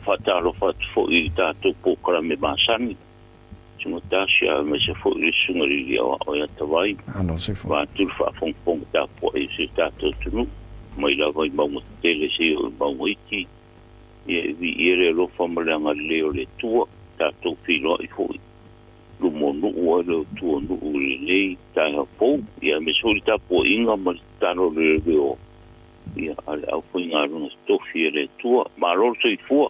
Faatalofa atu foi i le tatou polokalame masani, Susuga Tasha aemaise foi le Susuga i le Alii Aoao ia Tavai, vaeatu le faafogafoga tapuai a si o tatou atunuu, mai lava i mauga tetele seia oo i mauga iti, ia e viia le alofa ma le agalelei o le Atua, tatou feiloai foi i luma o nuu ae le o tua o nuu i lenei taeao fou, ia aemaise foi le tapuaiga ma le tatalo leleoa ia a le aufaigaluega totofi a le Atua. Malo le soifua.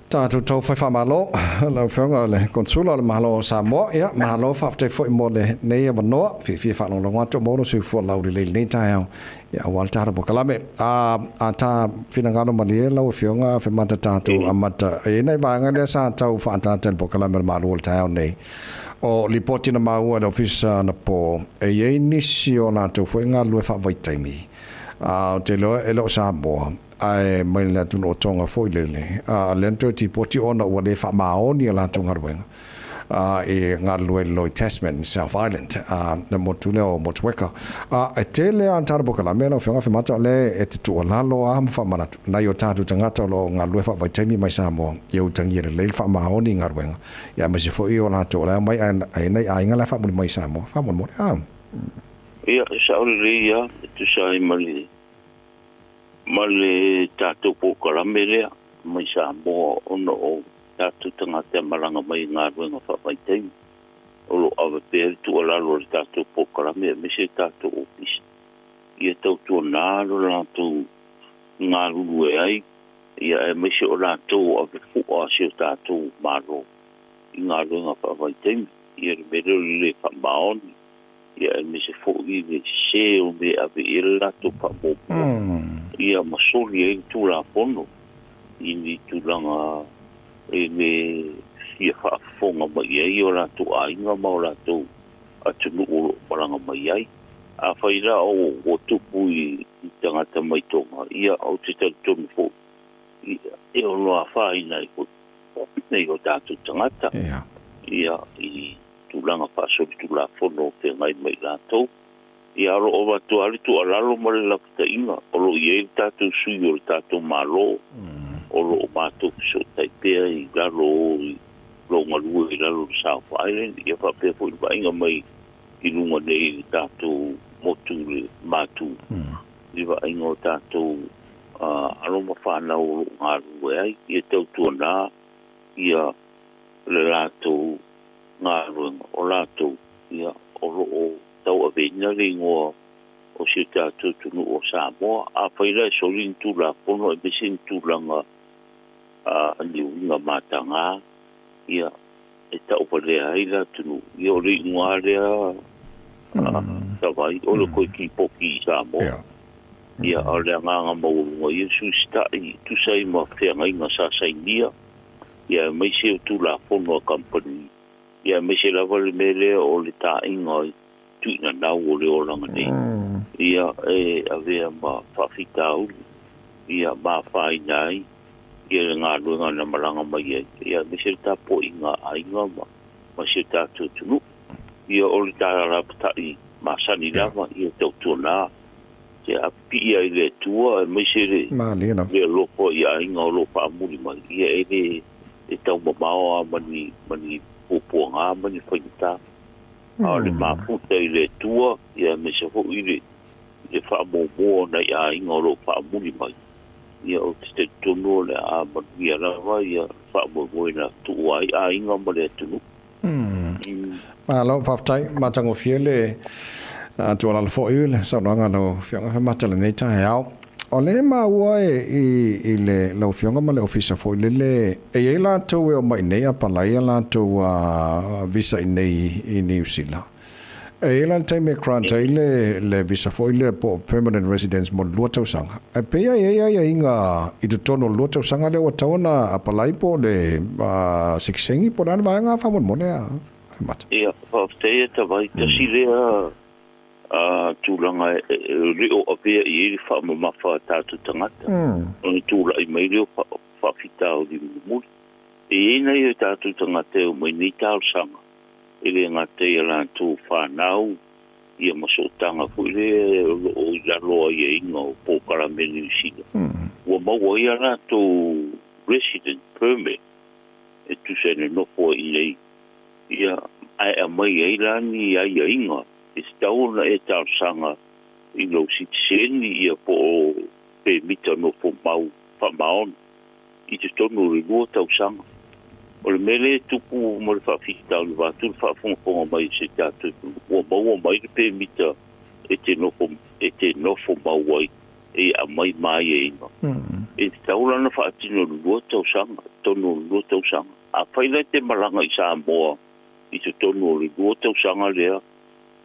Tatou tau fai faamalo lau Afioga i le Konesula o le Malo o Samoa. Ia, malo faafetai foi mo lenei avanoa. Fiafia e faalogologo atu mo lou soifua laulelei i lenei taeao, ia, aua le tatou polokalame. A, a ta finagalo malie lau Afioga Femata tatou amata e i ai nai vaega lea sa tau faaataata i le polokalame o le Malu o le taeao nei. O lipoti na maua e le Ofisa anapo, e i ai nisi o latou foi galulue faavaitaimi, a ou te iloa e le o Samoa, ae mai le atunuu o Tonga foi lele, a lea na toe tipoti ona ua le faamaoni a latou galuega i galulue i le Lloyd Tasman, South Island, le motu lea o Motueka. A e tele lava tala polokalame lau Afioga Femata, o lea e te tuualalo lava ma faamanatu nai o tatou tagata o lo o galulue faavaitaimi mai Samoa, ia utagia lelei le faamaoni i galuega, ia aemaise foi o latou o la e omai ae nai aiga la e faamuli mai i Samoa, faamolemole. A. Ia, e sao lelei lava, e tusa ai ma le ma le tatou polokalame lea mai Samoa ona o tatou tagata e malaga mai i galuega faavaitaimi. O lo o ave pea le tuualalo a le tatou polokalame aemaise le tatou ofisa ia tautuana lo latou galulue ai, ia aemaise o latou ave fua a si o tatou Malo i galuega faavaitaimi. Ia le mea lea o le le faamaoni ia aemaise foi le sese o mea e ave i ai le latou faamuamua, ia ma soli ai le Tulafono i ni tulaga e le fia faafofoga mai i ai o latou aiga ma o latou atunuu o lo o malaga mai ai. Afai la ua tupu i tagata mai Tonga, ia ou te talitonu foi e ono afaina ai foi nai o tatou tagata ia i tulaga faasolitulafono o feagai ma i latou. Ia o lo o avatu lava le tuualalo ma le lapataiga, o lo o i ai le tatou sui o le tatou Malo, o lo o matou fesootai pea i lalo o lo o galue i lalo o le South Island, ia faapea foi le vaaiga mai i luga nei i le tatou motu i le Matu, i le vaaiga o tatou alo ma fanau o lo o galulue ai, ia tautuana ia le latou galuega, o latou, ia, o lo o tauaveina le igoa o si o tatou atunuu o Samoa. Afai la e soli ni Tulafono aemaise ni tulaga ni uiga mataga, ia, e tauvalea ai le atunuu, ia o le iuga lea Tavai, o le toe tipoti i Samoa. Ia, a o le agaga maualuga ia, suisita'i, tusa ai ma feagaiga sa sainia ia aemaise o Tulafono a kamupani, ia aemaise lava le mea lea o le taaiga i tuinanau o le olaga nei, ia e avea ma faafitauli, ia ma afaina ai ia le galuega na malaga mai ai, ia aemaise le tapuaiga a aiga ma si o tatou atunuu. Ia o le talapata'i masani lava, ia tautuana Ia piia i le Atua aemaise le le alofa i aiga o lo o faamuli mai, ia e le e taumamao lava ma ni ma ni puapuaga ma ni faigata. A o le mafuta i le Atua, ia aemaise foi le le faamuamua o nai aiga o lo o faamuli mai, ia ou te talitonu o le a manuia lava ia faamoemoe na tuua ai aiga ma le atunuu. Malo, faafetai. Matagofie le tuualalo foi le saunoaga a lau Afioga Femata i lenei taeao. O lea e maua i le lau Afioga ma le Ofisa foi lele, e i ai latou e omai i inei apalai a latou visa i inei i Niu Sila. E i ai la le taimi e grant ai le visa foi lea po o permanent residence mo le 2 tausaga. Ae pei e i ai aiaiga i totonu o le 2 tausaga lea ua tatau ona apalai po o le sekisegi po o le a le vaega faamolemole a Mata. Ia, faafetai e Tavai. Tasi lea tulaga e le o avea i ai le faamamafa a tatou tagata ona tulai mai lea o faafitauli mulimuli. E i ai nai o tatou tagata e omai nei talosaga e le gata i a latou fanau ia ma sootaga foi lea o lo o i lalo o aiaiga o polokalame Niu Sila, ua maua ai a latou resident permit e tusa i le nofo ai i inei, ia, ae aumai ai la ni aiaiga e tatau ona e talosaga i lou sitiseni ia po o pemita nofo mau faamaoni i totonu o le 2 tausaga. O le mea lea e tupu ma le faafitauli vaeatu le faafogafoga mai a si tatou atunuu, ua maua mai le pemita e te nofo e te nofo mau ai e aumai ma aiaiga. E tatau la ona faatino i le 2 tausaga, totonu o le 2 tausaga. Afai la e te malaga i Samoa i totonu o le 2 tausaga lea,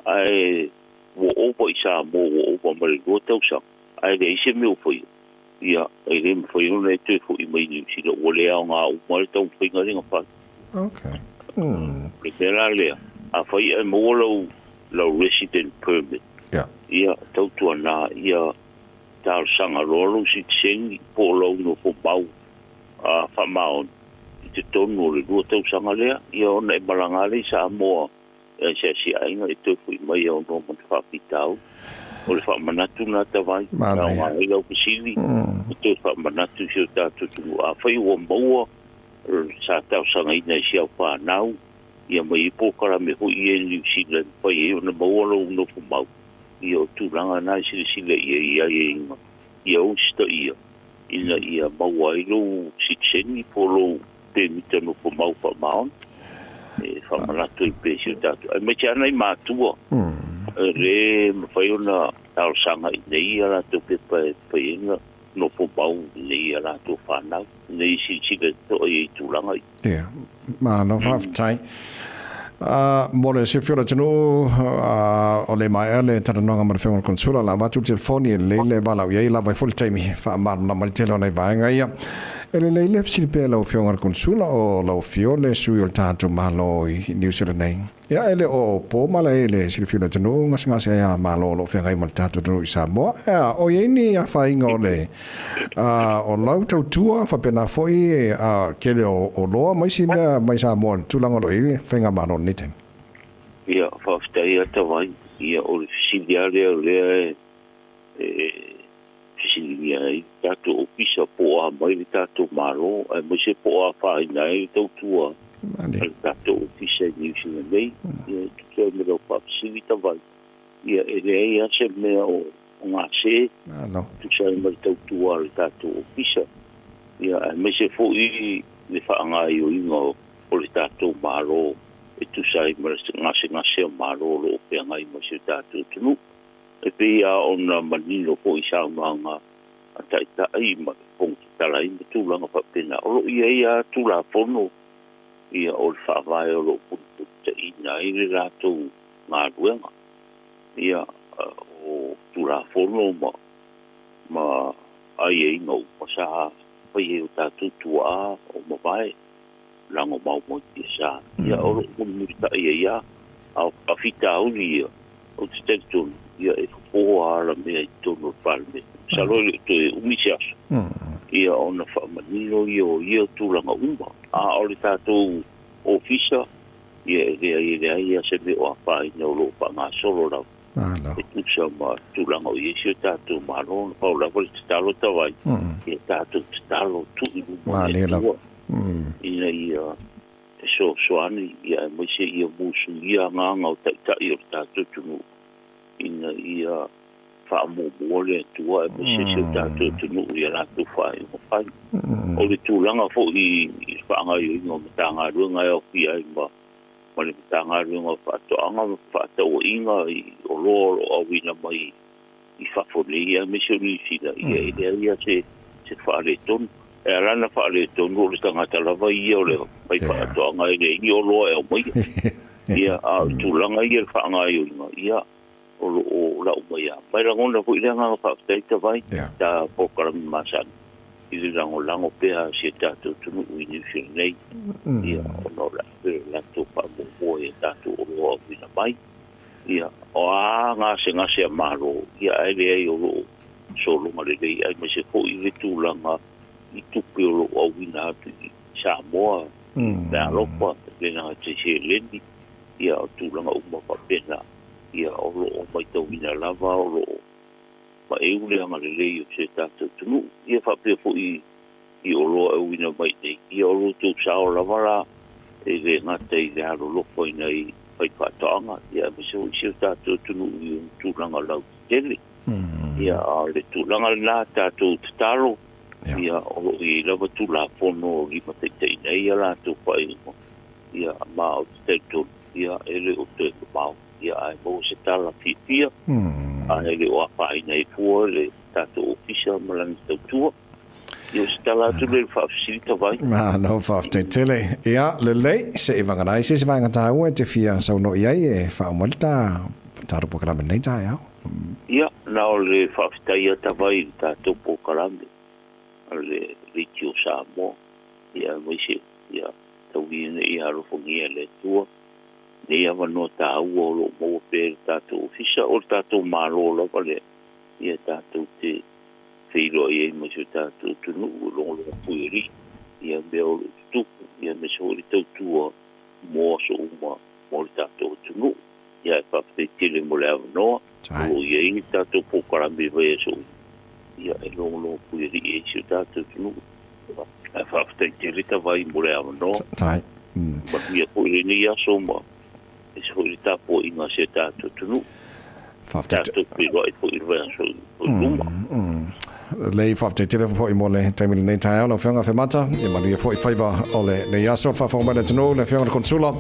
ae ua ova i Samoa ua ova ma le 2 tausaga, ae leai se mea o faia, ia, e le mafai ona e toe foi mai i Niu Sila, ua le aoga uma le taumafaiga lea na fai. Okay. O le mea la lea, afai ae maua lau, lau resident permit, yeah. Ia, tautuana, ia talosaga loa lou sitiseni po o lau nofo mau faamaoni i totonu o le 2 tausaga lea, ia ona e malaga lea i Samoa e asiasi aiga e toe foi mai e aunoa ma ni faafitauli. O le faamanatu lena Tavai, e aoga ai lau fesili, e toe faamanatu i si o tatou atunuu. Afai ua maua sa talosagaina e si au fanau, ia ma i ai polokalame foi ia i Niu Sila e mafai ai ona maua lou nofo mau, ia o tulaga na e silasila i ai i aiaiga ia usitaia ina ia maua ai lou sitiseni po o lou pemita nofo mau faamaoni e faamanatu ai pea i si o tatou aemaise lava nai matua e lē mafai ona talosaga i inei ia latou pepa e mafai ai ona nofo mau i inei ia latou fanau ina ia silasila totoa i ai i tulaga ia. Ia, malo faafetai. Mo le silafia o le atunuu, o le maea le talanoaga ma le Afioga i le Konesula, o le a avatu le telefoni e lelei le valaau i ai, lava ai foi le taimi e faamalamalama ai le tele o nai vaega ia. E lelei le fesili pea i lau Afioga i le Konesula, o lau afio le sui o le tatou Malo i Niu Sila nei. Ia, e le o po malae i le silafia o le atunuu gasegase ai a Malo o lo o feagai ma le tatou atunuu i Samoa. Ea, o i ai ni afaina o le, o lau tautua faapena foi a tele o oloa ma isi mea mai Samoa i le tulaga o lo o i ai le faigamalo i lenei taimi? Ia, faafetai lava Tavai. Ia, o le fesili lava lea o lea e fesiligia ai le tatou ofisa po o a mai le tatou Malo, aemaise po o afaina ai le tautua a le tatou ofisa i Niu Sila nei. Ia, e tusa ai ma lau faafesili Tavai, ia, e leai lava se mea o gase, e tusa ai ma le tautua a le tatou ofisa, ia, aemaise foi le faagaoioiga o le tatou Malo e tusa ai ma le gasegase o Malo o lo o feagai ma si o tatou atunuu. E pei lava ona manino foi i saunoaga a Taitai ma le Fofoga Fetalai ma tulaga faapena, o lo o i ai lava Tulafono ia o le Faavae o lo o pulupulutaina ai le latou galuega. Ia, o Tulafono ma ma aiaiga uma sa fai ai o tatou tuaa o mavae. lagomau mai i sa. Ia, o lo o mulimulitai ai lava. A o faafitauli ia, ou te talitonu, ia e fofo lava ala mea i totonu o le Palemene. Masalo e le o toe umi se aso, ia ona faamanino ia o ia tulaga uma. A o le tatou ofisa, ia e leai e leai lava se mea o afaina o lo o faagasolo lava. E tusa ma tulaga o i ai si o tatou Malo. Na pau lava le tatalo tavai, ia tatou tatalo tuu i luma o le Atua ina ia fesoasoani, ia aemaise ia musuia agaga o taitai o le tatou atunuu ina ia faamuamua le Atua aemaise si o tatou atunuu i a latou faaiuga fai. O le tulaga foi i le faagaoioiga o Matagaluega e aofia ai ma ma le Matagaluega o Faatoaga ma Fefaatauaiga i oloa o lo o auina mai i fafo nei aemaise o Niu Sila, ia e leai lava se, se faaletonu. E ala ona faaletonu o le tagata lava ia o le faifaatoaga e leai ni oloa e aumaia. Ia, a o le tulaga ia i le faagaoioiga, ia, o lo o lau mai lava. Ma e lagona foi le agaga faafetai Tavai, ta polokalame masani i le lagolago pea a si o tatou atunuu i Niu Sila nei, ia, ona o le ave o le latou faamuamua i a tatou oloa auina mai. Ia, o a gasegase a Malo, ia ae leai o lo o sologa lelei, aemaise foi le tulaga i tupe o lo o auina atu i Samoa, i meaalofa, e le gata i seleni, ia, o tulaga uma faapena. Ia, o lo o matauina lava o lo o paeu le agalelei o si o tatou atunuu. Ia faapea foi i oloa e uina mai nei. Ia o lo outou sao lava la e le gata i le alolofa ina i faifaatoaga, ia aemaise foi si o tatou atunuu i ona tulaga lautetele. Ia a o le tulaga lena tatou tatalo, ia o lo o i ai lava Tulafono limataitaiina ai a latou faaiuga, ia ma ou te talitonu, ia e le o toe mamao, ia ae maua se tala fiafia, ae le o afaina ai fua le tatou ofisa ma lana tautua. Ia o se tala atu lea i le faafesili Tavai. Malo faafetai tele. Ia, lelei, se i vagana ai se isi vaega taua e te fia saunoa i ai e faauma ai le ta tatou polokalame i lenei taeao. Ia, na o le faafetai a Tavai i le tatou polokalame a le Leitio Samoa, ia aemaise ia taulia ina ia alofagia e le Atua nei avanoa taua o lo o maua pea e le tatou ofisa, o le tatou Malo lava lea, ia tatou te feiloai ai ma si o tatou atunuu e logologo puialii ia mea o lo o tutupu, ia aemaise foi le tautua mo aso uma mo le tatou atunuu. Ia e faafetai tele mo le avanoa o lo o i ai le tatou polokalame i vaiaso uma, ia e logologo puialii ai si o tatou atunuu. Ae faafetai tele Tavai mo le avanoa. Manuia foi lenei aso ma aemaise foi le tapuaiga a si o tatou atunuu. Tatou feiloai foi i le vaiaso i luma. Lelei, faafetai tele foi mo le taimi lenei taeao lau Afioga Afemata. Ia manuia foi faiva o lenei aso. Le faafofoga mai le atunuu, le Afioga i le Konesula.